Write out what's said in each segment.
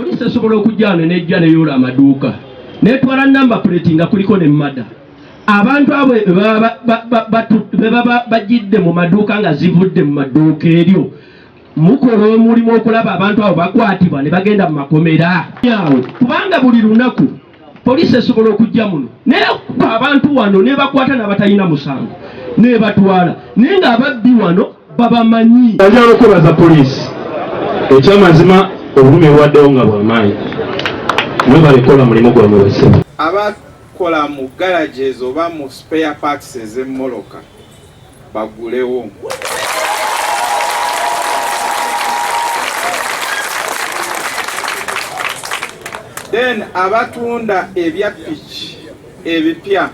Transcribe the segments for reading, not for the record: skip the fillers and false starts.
Poliisi esobola okujja wano nejja neyoola amaduuka netwala number plate nga kuliko ne mada. Abantu abo be baba bajjidde mu maduuka nga zivudde mu maduuka eryo, mukola omulimu okulaba abantu abo bakwatibwa ne bagenda mu makomera awo, kubanga buli lunaku poliisi esobola okujja muno nekuba abantu wano nebakwata n'abatalina musango nebatwala, naye ng'ababbi wano babamanyi. Njagala okwebaza poliisi. Ekyamazima, obulumi obwaddewo nga bwamaanyi. Mwebale kukola mulimu gwammwe, bassebo. Abakola mu garages oba mu spare parts ez'emmotoka bagulewo. Then abatunda ebya piki ebipya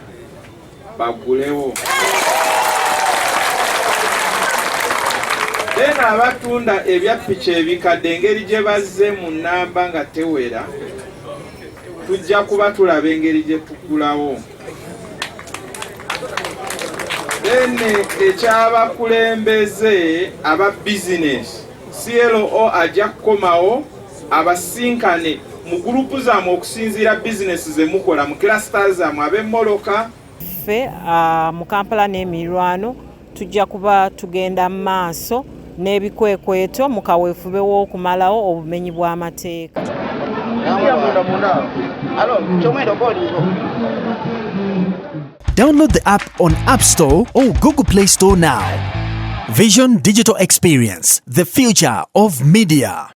bagulewo. Then abatunda ebya piki ebikadde, engeri gye bazze mu nnamba nga tewera, tujja kuba tulaba engeri gye tugulawo. Then ekyabakulembeze aba bizinesi, CLO ajja kukomawo abasinkane mu gurupu zammwe okusinziira bizinesi ze mukola mu cluster zammwe, ab'emmoloka. Ffe mu Kampala n'emiriraano tujja kuba tugenda mu maaso n'ebikwekweto mu kaweefube w'okumalawo obumenyi bw'amateeka. Alo, Chomwendo Bolingo. Download the app on App Store or Google Play Store now. Vision Digital Experience, the future of media.